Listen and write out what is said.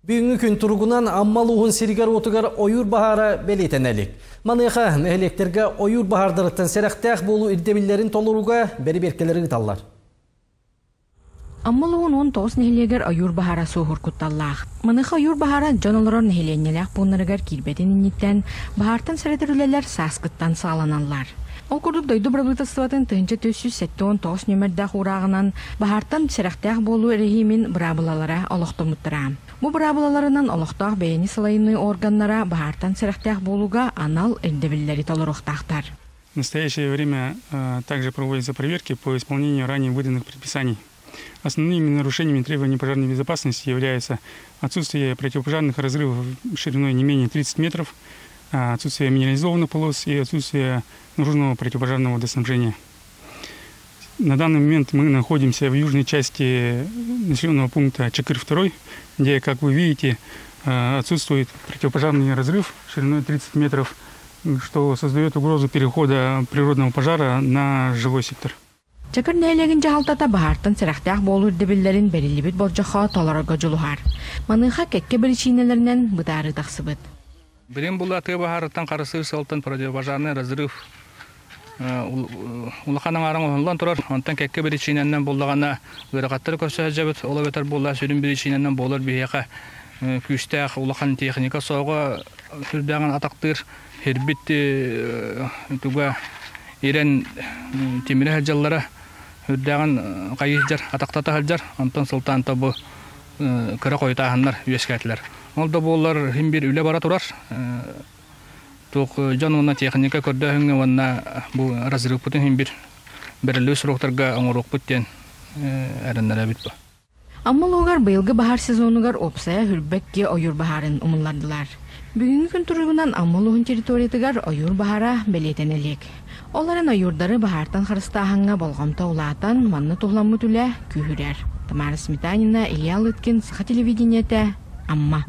Бүгүҥҥү күн туругунан Амма улууһун сиригэр-уотугар ойуур баһаара бэлиэтэнэ илик. Маныаха нэһилиэктэргэ ойуур баһаардарыттан сэрэхтээх буолуу ирдэбиллэрин толорууга бэрэбиэркэлэри ыыталлар. Амма улууһун 19 нэһилиэгэр ойуур баһаара суоһуур кутталлаах. Маныаха ойуур баһаара дьон олорор нэһилиэнньэлээх пууннарыгар киирбэтин инниттэн баһаартан сэрэтэр үлэлэр сааскыттан саҕаланаллар. Ол курдук дойду бырабыыталыстыбатын 1479 нүөмэрдээх уурааҕынан баһаартан сэрэхтээх буолуу эрэһиимин быраабылалара олохтоммуттара. Бу быраабылаларынан олохтоох бэйэни салайыныы органнара баһаартан сэрэхтээх буолууга анал ирдэбиллэри толоруохтаахтар. В настоящее время также проводятся проверки по исполнению ранее выданных предписаний. Основными нарушениями требований пожарной безопасности являются отсутствие противопожарных разрывов шириной не менее 30 метров, отсутствие минерализованных полос и отсутствие нужного противопожарного водоснабжения. На данный момент мы находимся в южной части населенного пункта Чакыр-2, где, как вы видите, отсутствует противопожарный разрыв шириной 30 метров, что создает угрозу перехода природного пожара на жилой сектор. Чакыр нэһилиэгин дьаһалтата баһаартан сэрэхтээх буолуу ирдэбиллэрин бэриллибит болдьоххо толорорго дьулуһар. Маныаха кэккэ биричиинэлэринэн бытаарыы тахсыбыт. Билим була тыа баһаарыттан харысыыр сыалтан противопожарный разрыв улахан аҥаарыҥ оһоллон турар. Онтон кэккэ биричиинэнэн буллаҕына ыарахаттары көрсө сылдьабыт. Ол эбэтэр буолла сүрүн биричиинэнэн буолар биһиэхэ күүстээх улахан техника суоҕа сүрдээҕин атахтыыр Ирбит туга ирэн тимирэ сылдьаллара үрдээҕин хайыы сылдьар, атахтата сылдьар. Онтон сылтаан бу кыра хойутааһыннар үөскээтилэр. Ол да буоллар син биир үлэ бара турар. Туох дьон уонна техника көрдөөһүҥҥэ уонна бу разрывпытын син биир бэриллибит сроктарга оҥоруохпут диэн эрэннэрэбит бу. Амма улууһугар быйылгы баһаар сезонугар уопсайа үрбэт дьиэ ойуур баһаарын умуллардылар. Бүгүҥҥү күн туругунан Амма улууһун территориятыгар ойуур баһаара бэлиэтэнэ илик. Ол эрэн ойуурдары баһаартан харыстааһыҥҥа болҕомто улаатан, манна туһуламмыт үлэ күүһүрэр. Тамара Сметанина, Илья Лыткин, Саха телевидениетэ, Амма.